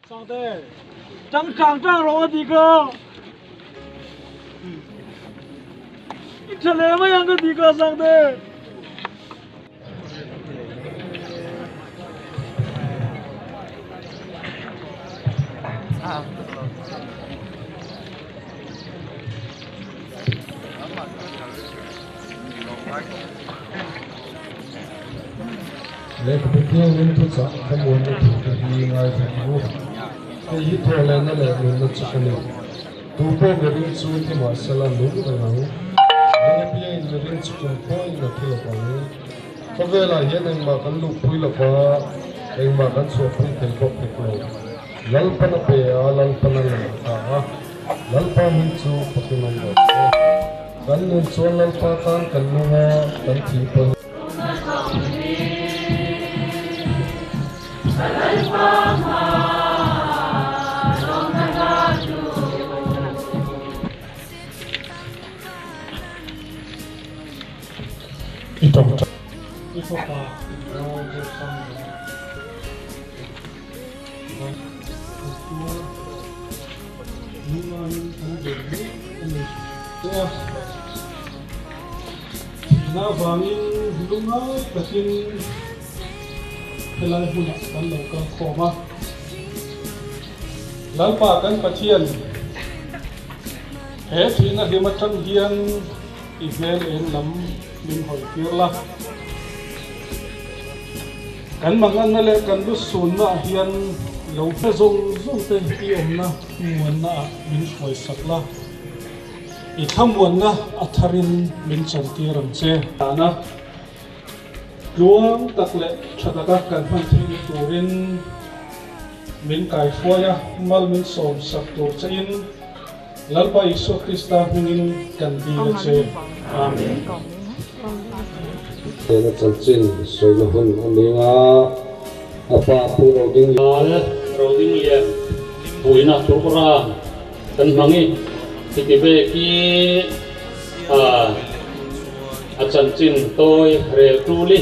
Sangte, ṭang ṭang ṭang rawh a ti ka. I ṭha leh mai ang ka ti ka Sangte. Lehkhabu thianghlim thuchah thlamuanna thute hi ngaithla ang u. Hei hi thawhlehna leh nunna chu ka ni. Tu pawh miring chu thi mahsela nung reng ang. Nung apiangin miring chu kum khuain a thi lo vang. Khawvelah hian engmah kan luhpui lo va, engmah kan chhuahpui thei bawk hek lo. Lalpan a pe a, Lalpan a la ta a, Lalpa hming chu fakin awm rawh se. Kan nun chuan Lalpa tan kan nung a, kan thih pawn. I tawngtai. I fapa Lalzosanga. Thihna avangin lungngai takin helai hmunah kan lo kal khawm a. Lalpa kan Pathian, he thihna hlim atang hian i hmel eng lam min hawi tir la. Kan manganna leh kan lu sunna ah hian lo hre zawng zawng te i awmna muanna ah min hruai sak la, i thlamuanna a tharin min chantir ang che. Dana tluang tak leh tha taka kan hman theihna turin min kaihruai a, mal min sawm sak tur che in Lalpa Isua Krista hmingin kan dil a che. Amen. Hena chanchin sawina hun a ning a, a pa Pu Roding. Lal Rodinglian buina program kan hmang i hiti vek i a chanchin tawi rel tul i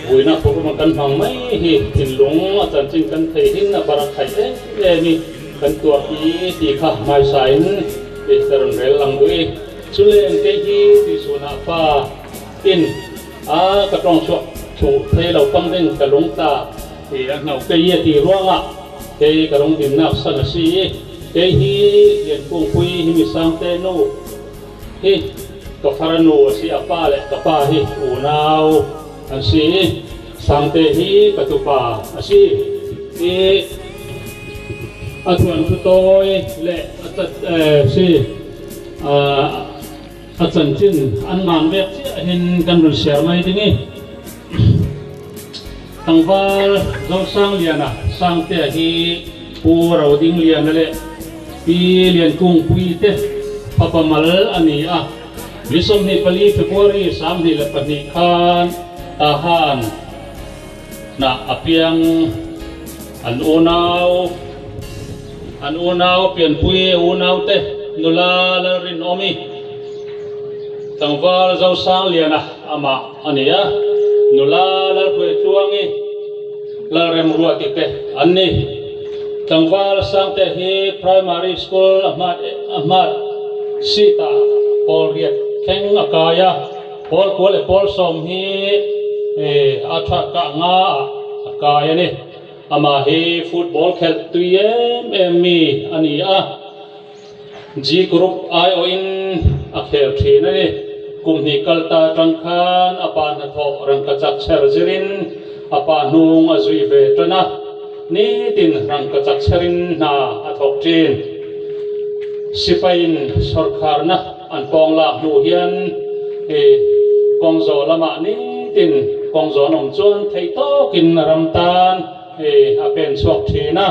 buina program kan hmang mai hi thinlung a chanchin kan thei hin a bar a khaih em em i. Kan tuah hi ti kha hmaisa in ti ka rawn rel lang duh i, chuleng kei hi ti chhunah pa in a ka tawng chhuak thuh thei lo pang ding ka lung ta ti a hno kei a ti ruangah kei ka lung dinnak san a si i, kei hi Liankungpui hi mi sangte nu hi ka far nu a si a pa leh ka pa hi unau an si i, Sangte hi ka tupa a si i a thuan thu tawi leh a si a chanchin an ngan vek chiahin kan rawn share mai ding i tlangval Zosangliana Sangtea hi Pu Rodingliana leh Pi Liankungpuii te fapa mal a ni a. Ni 24 February 22 khan Tahan hnah a piang an unau an unau pianpui unaute nula Lalrinawmi tlangval Zosangliana amah a ni a, nula Lalhruaitluangi Lalremruati te an ni. Tlangval Sangte hi Primary School a hmat a hmat seat ah pawl riat thleng a kai a, pawl kua leh pawl sawm hi a tha kah nga ah a kai a ni. Amah hi football khelh tui em em mi a ni a, G group aiawhin a khel thin a ni. Kum hnih kal ta atang khan a pa hnathawh rangkachak chher zirin a pa hnung a zui ve tan a. Nitin rangkachak chherin hna a thawk thin. Sipaiin sawrkharna an pawng lak hnu hian i kawng zawh lamah nitin kawng zawn awm chuan theih tawkin ram tan i a pen chhuak thin a.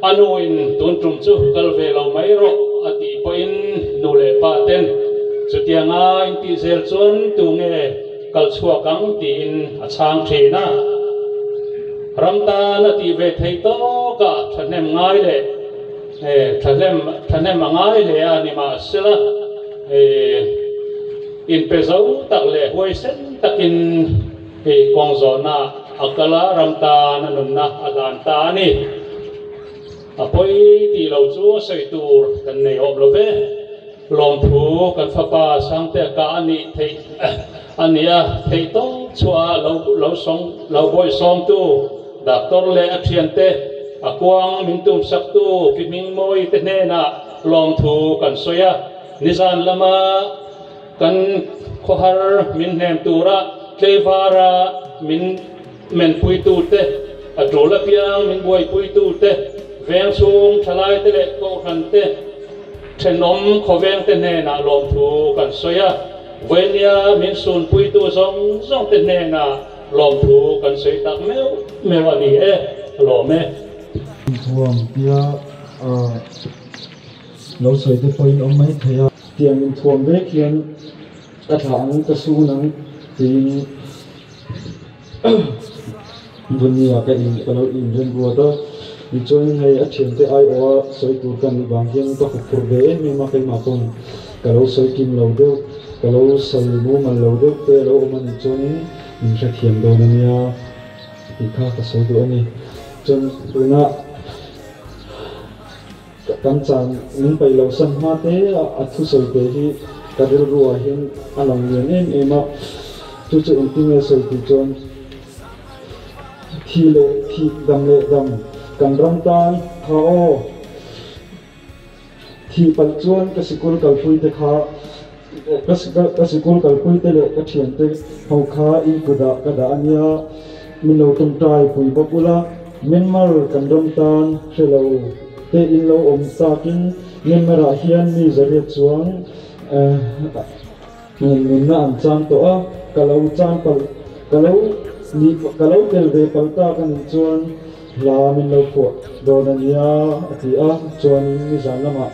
A nuin tun tum chu kal ve lo mai rawh a tih pawhin nu leh pa ten chutianga intih zel chuan tunge kal chhuak ang tiin a chhang thin a. Ram tan a tih ve theih tawkah thahnem ngai leh thahnem thahnem a ngai hle a ni mahsela inpe zo tak leh huaisen takin kawng zawhna a kal a, ram tan a nunna a hlan ta a ni. A pawi tih lo chu sawi tur kan nei awm lo ve. Lawmthu kan fapa Sangtea kah a nih theih a nia, theih tawp chhuah lo lo sawng lo bawi sawmtu Doctor leh a thiante a kuang min tumsaktu Pi Hmingmawii te hnenah lawmthu kan sawi a. Nizan lama kan khawhar min hnem tura tleivara min menpuitute, a tul apiang min buaipuitute, veng chhung thalaite leh kohhrante, thenawm khawvengte hnenah lawmthu kan sawi a. Vawinia min sunpuitu zawng zawngte hnenah lawmthu kan sawi tak meuh meuh a ni e, a lawm e. Inthuam tia lo sawi te pawhin awm mai thei a. Tiang inthuam vek hian ka thlah ang, ka sun ang tiin Bunia ka in ka lo inrem ruat a, tichuan hei a thiante aiawha sawi tur ka nih vang hian ka huphurh ve em em a, keimah pawn ka lo sawi kim lo deuh, ka lo sawi mumal lo deuh te a lo awm a nih chuanin min hrethiam dawn a nia tih kha ka sawi duh a ni. Chuan tuna kan chan min paih loh san hma te a thusawi te hi ka rilru ah hian a lang lian em em a, chu chu engtin nge sawi tih chuan thi leh thih dam leh dam kan ram tan kha aw thih palh chuan ka sikul kalpui te kha ka sikul kalpui te leh ka thian te ho kha in kut ah ka dah a nia min lo tawngtai pui bawk ula Myanmar kan ram tan hre lo te in lo awm takin Myanmar ah hian mi zariat chuang nunna an chan tawh a, ka lo chan palh ka lo nih ka lo tel ve palh tak a nih chuan hla min lo phuah dawn a nia a ti a, chuanin nizan lamah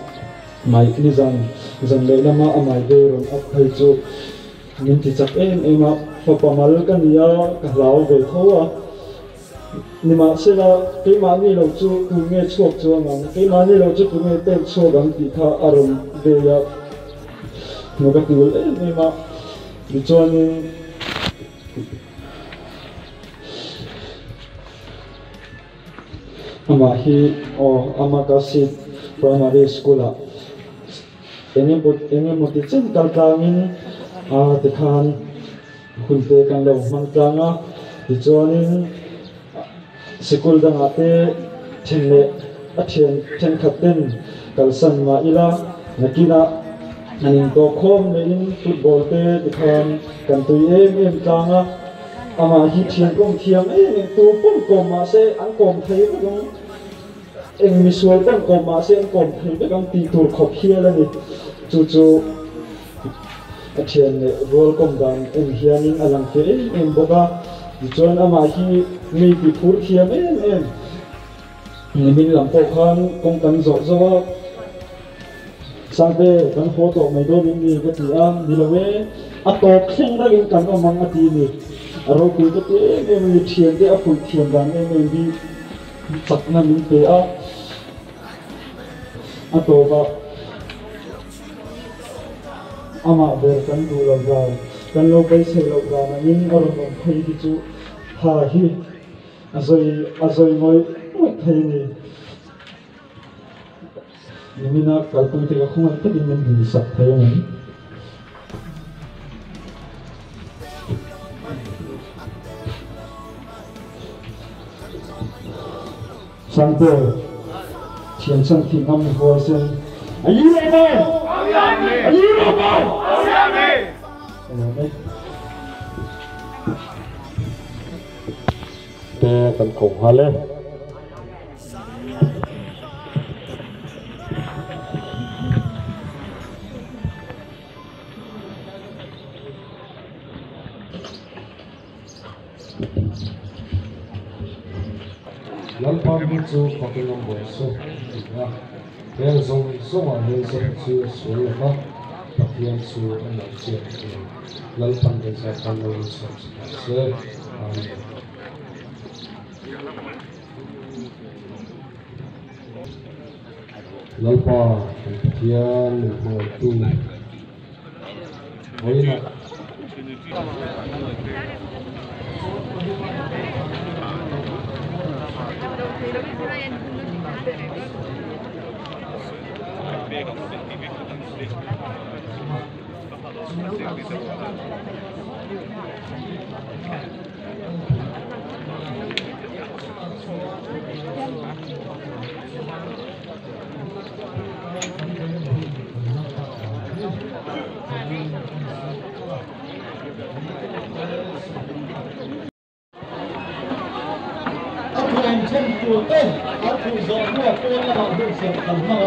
mai nizan zan leh lama a mai ve rawn up phei chu min ti chak em em a, fapa mal ka ni a, ka hlau ve tho a. Nimahsela, keimahni lo chu tun nge chhuak chuang ang, keimahni lo chu tun nge pen chhuak ang tih kha a rawn vei a, hmu ka tul em em a. Tichuanin, amah hi aw Amakasit Primary School-ah eng emaw ti chen kal tlangin a tikhan, Hun te kan lo hmang tlang a, tichuanin sikul dangah te then leh a thian thenkhat ten kalsan mah ila nakinah an intawh khawm neiin football te tikhan kan tui em em tlang a, amah hi thian kawm thiam em em tu pawn kawm mah se an kawm thei vek ang, eng misual pawn kawm mah se an kawm thei vek ang tih tur khawp hial a ni, chu chu. A thian leh rual kawm dan en hianin a lang feh em em bawk a, tichuan amah hi mi ti phur thiam em em nimin lam pawh khan kawng kan zawh zawh a, Sangte kan haw tawh mai dawn em ni ka ti a, ni lo e, a tawp thleng rengin kan awm ang a ti a ni, a ropui ka ti em em a ni, thiante a fuih thiam dan em em hi chakna min pe a, a tawpah. Amah ber kan duh lo dan, kan lo beisei loh dan angin a rawn awm phei hi chu tha hi a zawi a zawi ngawih ngawih thei a ni. Nimina kalpui te ka khawngaih takin min dinsak thei a ni. Sangte, thian chan thih ngam i huai sen. A yi lo maw? A yi lo maw? Ka lawm e. Te kan ko nghal e. Lalpa hming chu fakin awm rawh se tih a, heng zawng zawngah hian Zofa chu a sual lo va, Pathian chu a lo chiat a ni. Lalpan Gaza khan lo insawm che ta se. Amen. Lalpa kan Pathian min hmangaihtu vawiinah. A thuam then tur te an thuh zawh hnuah pawn lamah hun siam kan hmang a.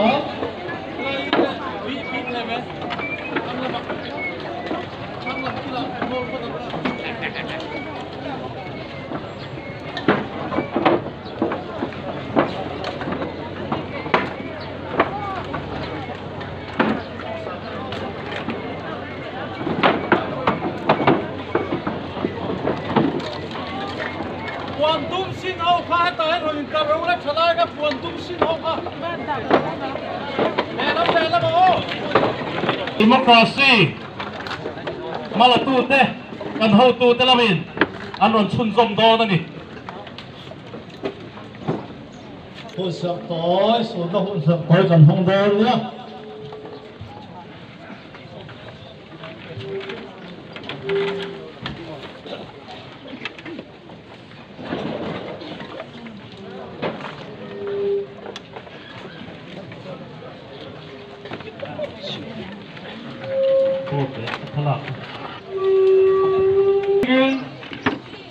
Puan dum sin ho kha hetah hian rawn inkar ro la tha lai kha puan dum sin ho kha lehlam lehlam ang aw. Democracy hmalatute kan hotute lamin an rawn chhunzawm dawn a ni. Hun serh tawi, sunna hun serh tawi kan hmang dawn nia.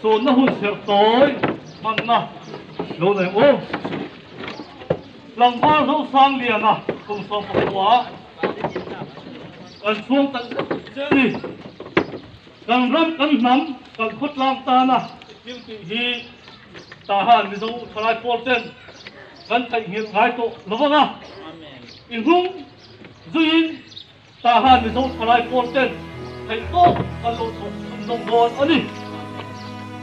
Sunna hun serh tawi hmanna lo nei aw. Tlangval Zosangliana kum 19 kan chhuang tak zet che a ni. Kan ram kan hnam kan khawtlang tana i thil tih hi Tahan Mizo thalai pawl ten kan theihnghilh ngai tawh lo vang a, i hnung zuiin Tahan Mizo thalai pawl ten theih tawp kan lo chhawk chhunzawm dawn a ni.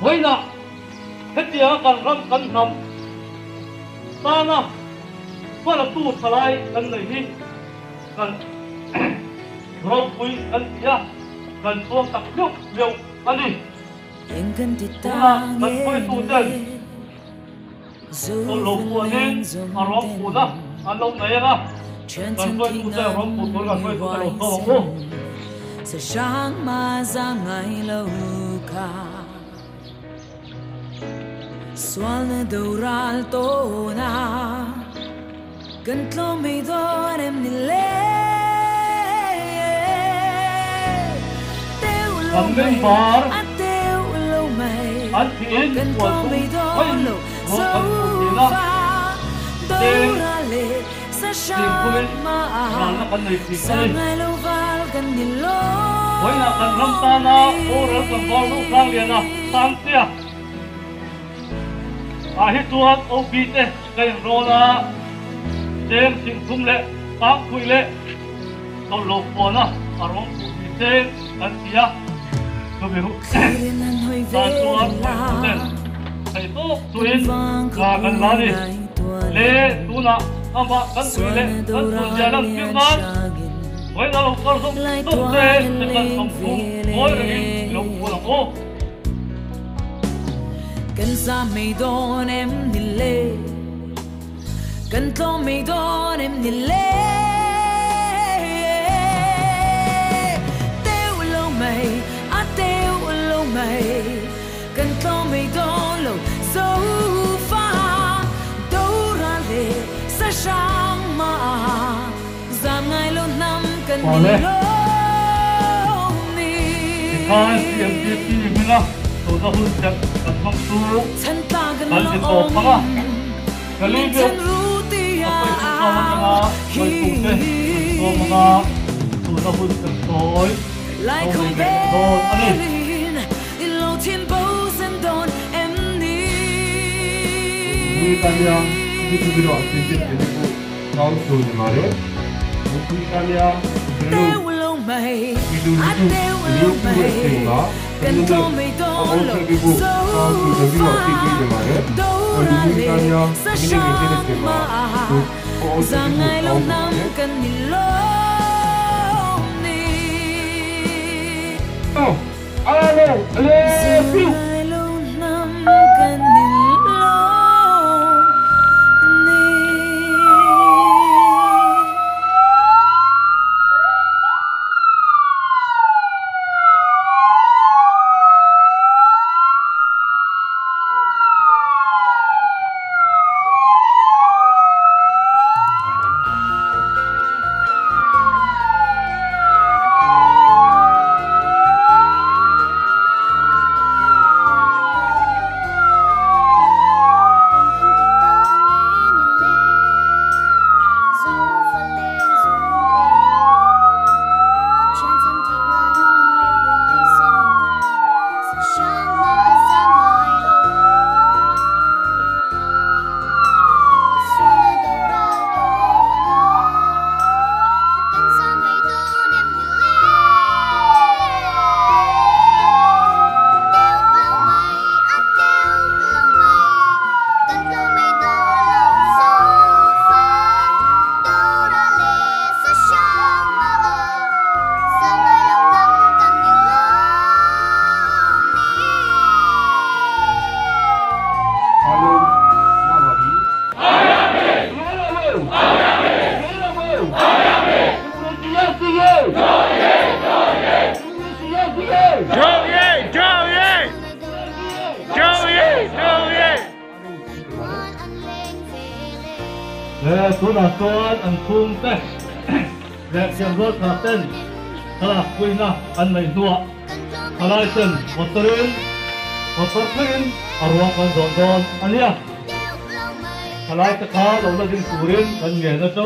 Vawiinah hetianga kan ram kan hnam tana hmalatu thalai kan nei hi kan ropui kan ti a, kan chhuang tak meuh meuh a ni. Tunah kan hruaitu ten tawlh lo puanin a rawng put a, an lo nei ang a, kan hruaitu te rawng put tur kan hruaitu te lo sawm ang u. Kan member an thiin puan thum vaiin ruang kan phur thin a, cheng fimkhurin ralna kan nei thin a ni. Vawiinah kan ram tana boral tlangval Zosangliana Sangtea ah hi chuan OB te ka inrawl a, cheng thingthum leh tangpui leh tawlh lo puana a rawng phuh ni cheng kan ti a, chumi tan chuan hruaituten theih tawp chuin hna kan la ni. Le tunah amah kan ui leh kan chhunzia lan tir nan vawiin a lo kal zawng zawng te kan sawmthum ngawi rengin i lo puan ang aw. Kan za mai dawn em ni le? Kan tlawm mai dawn em ni le? Teuh lo mai, a teuh lo mai, kan tlawm mai dawn lo sofa dora leh sa hrang mah zam ngai lo hnam kan ni Awle. lo ni. Tikhan CMPP hminga tuna hun chat kan hmang chu Chhan tla kan kan la ti tawp awm ang a. Ka min li deuh chhan ru ti a a pawi chu sawm atanga hi. hruaitute kan sawm ang a, tuna hun kan sawi Lai lo khum nei ve leh dawn a ni. belin i lo thin bo zen dawn em ni? Teuh lo mai, a teuh lo mai, kan tlawm mai dawn lo sofa dora leh sa hrang mah zam ngai lo hnam kan ni lawm ni. Zam ngai lo hnam kan ni lawm ni. Le tunah chuan an chhungte leh thiamrual tha ten thlalak puina an neih hnuah thalai ten motor-in motor thlengin a ruang kan zawh dawn a nia. Thalai te kha lo la ding turin kan ngen a cho.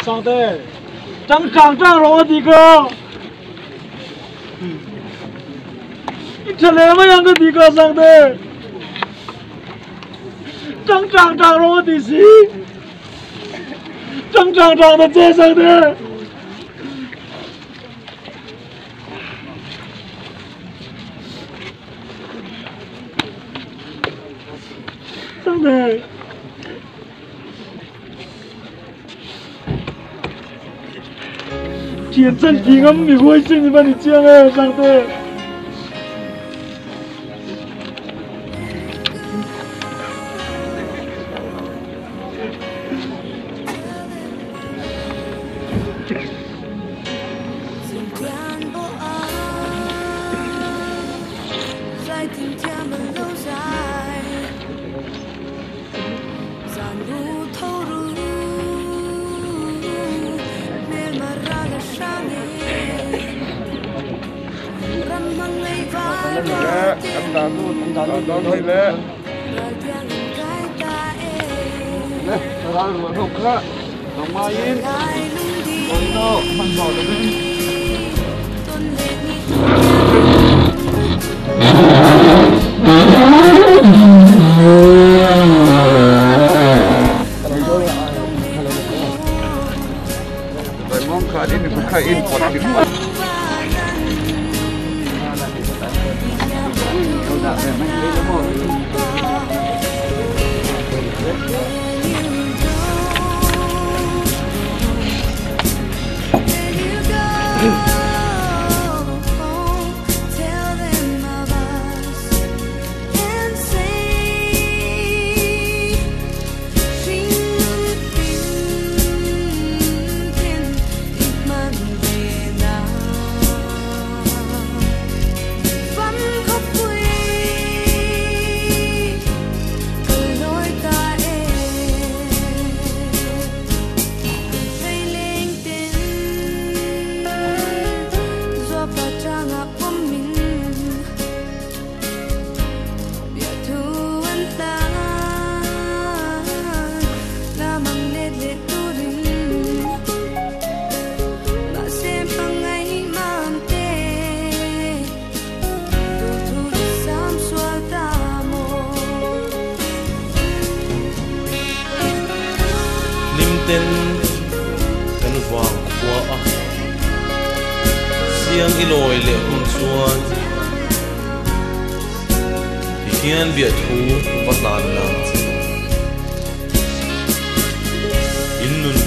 上帝，张长长了我的哥，你这来么样个的哥上帝，张长长了我的心，张长长的这上帝。上帝。 天真平安，没关系，你把你讲哎，上帝。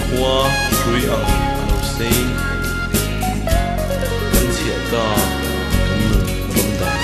Kumkhua hrui ang a lo sei. Kan chhiah ta kan nun ram dan.